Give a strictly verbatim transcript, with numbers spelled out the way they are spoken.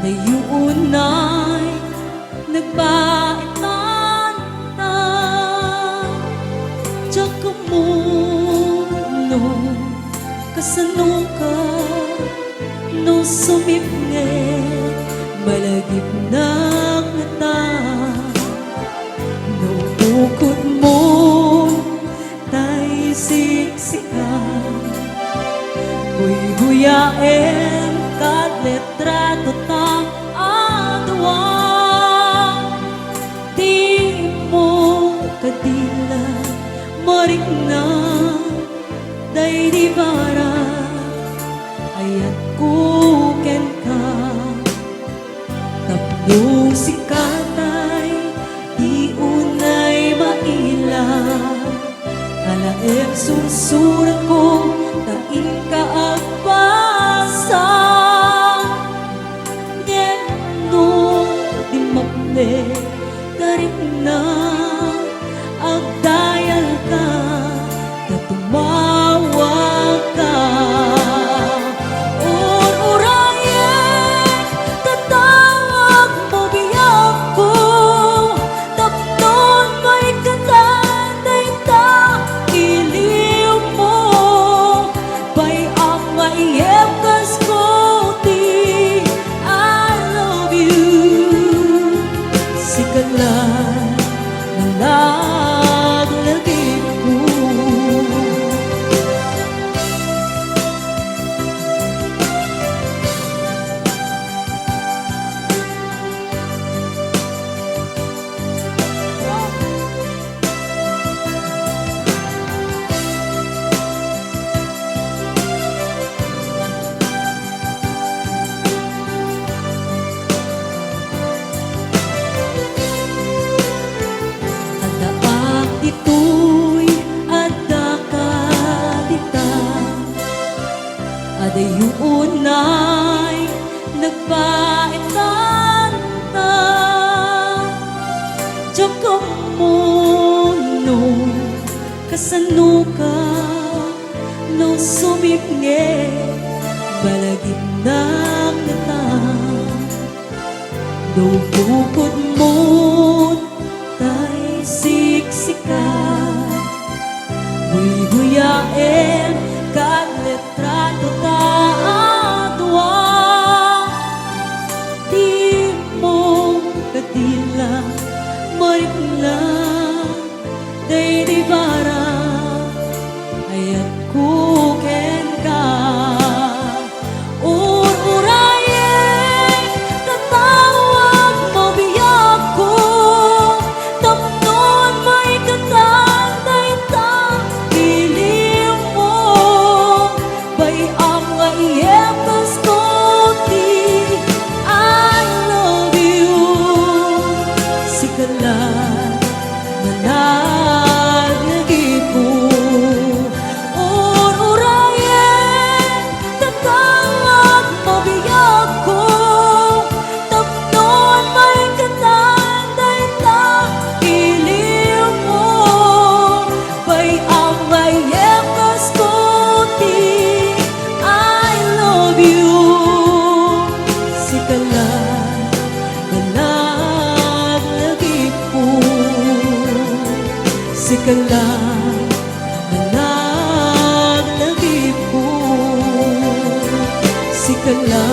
Adayo unay nagbaetanta, diak ammo no kasanoka, no sumipnget, malagipnak ngata. No bukodmo tay siksika, guyguyaem ket litrato ta a dua. Dimo kadila marikna daydi bara, ayatko kenka. Tapno sika tay di unay maila, alaem sursuratko ta inka agbasa. Ngem no dimmapnek ta rikna, agdayalka ta tumawagka. Ur-urayek, tatawagmo biagko, tapno maikkan dayta iliwmo. Bay-am nga iyem kas kuti, I love you. Sika la, nalaglagipko. Addaak ditoy, addaka dita. Adayo unay nagbaetanta. Diak ammo no kasanoka, no sumipnget, malagipnak ngata. No bukodmo tay siksika, guyguyaem ket litrato ta a dua. Dimo kadila marikna daydi bara, ayatko kenka. Ur-urayek, tatawagmo biagko, tapno maikkan dayta iliwmo. Bay-am nga iyem kas kuti, I love you. Sika la, nalaglagipko. Ur-urayek, tatawagmo biagko, tapno maikkan dayta iliwmo. Bay-am nga iyem kas kuti, I love you. Sika la, nalaglagipko. Sika la, nalaglagipko. Sika la,